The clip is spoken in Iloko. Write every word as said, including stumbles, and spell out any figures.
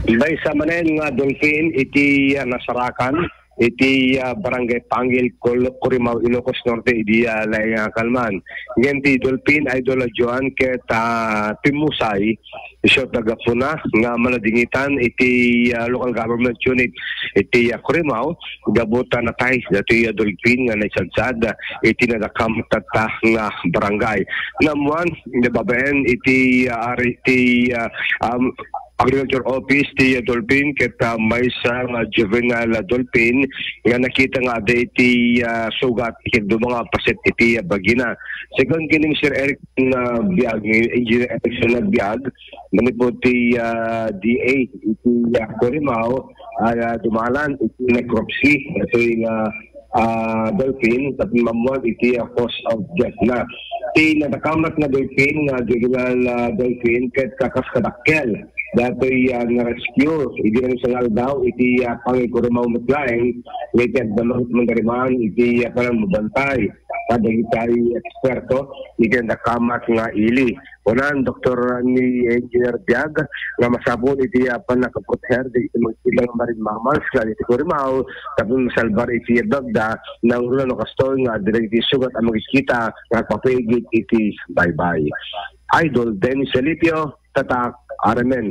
Maysa manen nga dolphin iti, ah, nasarakan iti, ah, Barangay Pangil, Col-, Corimao, Ilocos Norte, idi, ah, laeng nga kalman. Ngem ti dolphin, Idol Joan, ket, ah, pimmusay, isu ti gapuna nga manadingitan iti, ah, local government unit iti, ah, Corimao, gapu ta natay datoy, ah, dolphin nga naisadsad, ah, iti nadakamat tatta nga barangay. Naammuan, babaen iti, ah, ari, iti, ah, um, Agriculture Office ti, ah, dolphin ket, ah, maysa nga juvenile, ah, dolphin nga nakita nga adda iti, ah, sugat ket duma nga paset iti, ah, bagina. Segun ken ni Mister Eric na Biag, Engineer Erickson na Biag, manipud ti, ah, D A iti, ah, Corimao, ah, dumalan iti necropsy. Ito nga ah, dolphin, tapno maammuan iti, ah, cause of death na. Ti nadakamat nga dolphin, nga juvenile, ah, dolphin, ket kakas kadakkel. Datoy, ah, na-rescue, idi na sa aldaw, iti, ah, Pangil Corimao met laeng, iti agdamag mandariman, iti, ah, pananmabantay. Kadagitay eksperto, iti nadakamat nga ili. Kunan, Doktor ni Engineer Biag, nga masapul iti, ah, pannakaproteher dagiti mga ilang marine mammals nga iti Corimao, tapno masalbar iti bagda, nangruna no kastoy nga adda dagiti sugat a makikita nga agpapigit iti baybay. Idol Dennis Salipio, Tatak, R M N.